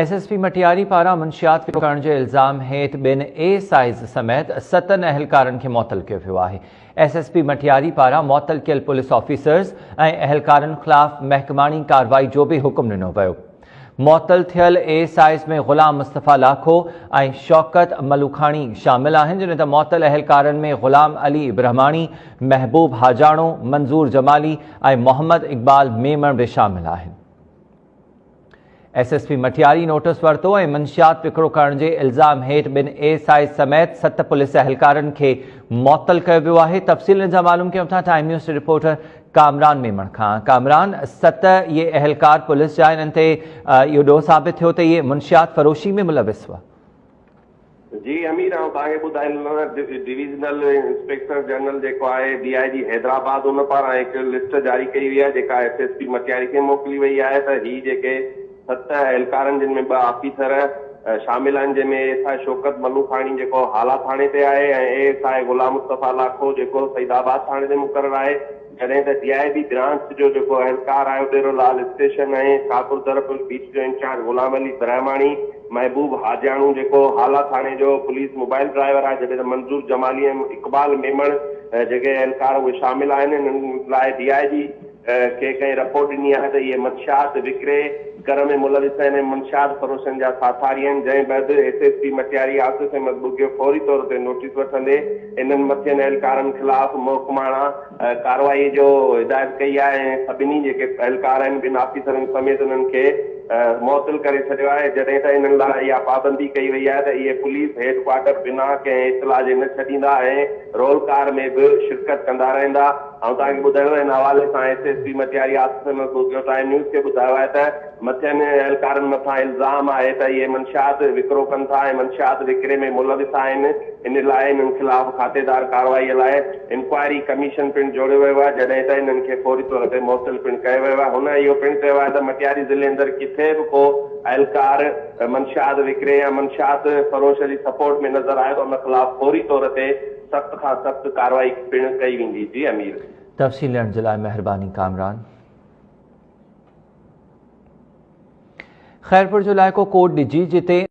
S S P Matiari پاران منشيات وڪرو ڪرڻ جي الزام هيٺ ٻن اي سائز سميت ستن اهلڪارن کي معطل ڪيو ويو آهي. ايس ايس پي مٽياري پاران معطل ڪيل پوليس آفيسرز ۽ اهلڪارن خلاف محڪماڻي ڪارروائي جو به حڪم ڏنو ويو. معطل ٿيل اي سائز ۾ غلام مصطفيٰ لاکو ۽ شوڪت ملوکاڻي شامل آهن جڏهن ته معطل اهلڪارن ۾ غلام علي برهماڻي، محبوب حاجاڻو، منظور جمالي ۽ محمد اقبال ميمڻ به شامل آهن. S S P Matiari notice ورتو ۽ منشيات وڪرو ڪرڻ جي الزام هيٺ ٻن ايس I سميت ست پوليس اهلڪارن کي معطل ڪيو ويو آهي. تفصيل ان جا معلوم ڪيون ٿا ٽائيم نيوز جي رپورٽر ڪامران ميمڻ کان. ڪامران، ست اهي اهلڪار پوليس جا انهن تي اهو ڏوهه ثابت ٿيو ته اهي منشيات فروشي ۾ ملوث هئا. جي امير آئون توهان کي ٻڌائيندس ته ڊويزنل انسپيڪٽر جنرل جيڪو آهي ڊي I جي حيدرآباد ان پاران هڪ لسٽ جاري ڪئي وئي آهي جيڪا ايس ايس پي مٽياري کي موڪلي وئي آهي ته هي جيڪي ست اهلڪارن جن ۾ ٻه آفيسر شامل آهن جنهن ۾ اي ايس I Shaukat Malukhani جيڪو هالا ٿاڻي تي آهي ۽ A S I Ghulam Mustafa Lakho جيڪو سعيد آباد ٿاڻي تي مقرر آهي جڏهن ته ڊي I بي برانچ جو جيڪو اهلڪار آهي اڏيرو لال اسٽيشن ۽ شاهپور در پل بيچ جو انچارج غلام علي برهماڻي، محبوب حاجياڻو جيڪو هالا ٿاڻي جو پوليس موبائل ڊرائيور آهي جڏهن ته منظور جمالي ۽ اقبال ميمڻ جيڪي اهلڪار اهي شامل آهن انهن لاء ڊي I جي کي ڪنهن رپورٽ ڏني آهي ته اهي منشيات وڪري ڪر ۾ ملوث آهن ۽ منشيات فروشن جا ساٿاري آهن جنهن بعد S S P Matiari Asif Ahmed Bughio فوري طور تي نوٽيس وٺندي انهن مٿين اهلڪارن خلاف محڪماڻا ڪارروائي جو هدايت ڪئي آهي ۽ سڀني جيڪي اهلڪار آهن ٻن آفيسرن سميت انهن کي معطل ڪري ڇڏيو آهي جڏهن ته انهن لاء اها پابندي ڪئي وئي آهي ته اهي پوليس هيڊ ڪوارٽر بنا ڪنهن اطلاع جي نه ڇڏيندا ۽ رول ڪار ۾ به شرڪت ڪندا رهندا. آئون توهان کي ٻڌايان ته ان حوالي سان S S P Matiari Asif Ahmed Bughio Time News کي ٻڌايو آهي ته مٿين اهلڪارن مٿان الزام آهي ته اهي منشيات وڪرو ڪن ٿا ۽ منشيات وڪري ۾ ملوث آهن ان لاء انهن خلاف کاتيدار ڪارروائي لاء انڪوائري ڪميشن پڻ جوڙيو ويو آهي جڏهن ته انهن کي فوري طور تي معطل پڻ ڪيو ويو آهي هن اهو پڻ چيو آهي ته مٽياري ضلعي اندر ڪٿي به ڪو اهلڪار منشيات وڪري يا منشيات فروش جي سپورٽ ۾ نظر آيو ته ان خلاف فوري طور تي سخت کان سخت ڪارروائي پڻ ڪئي ويندي جي امير. تفصيل ڏيڻ جي لاء مهرباني ڪامران. خيرپور جو علائقو ڪوٽ ڏجي جتي.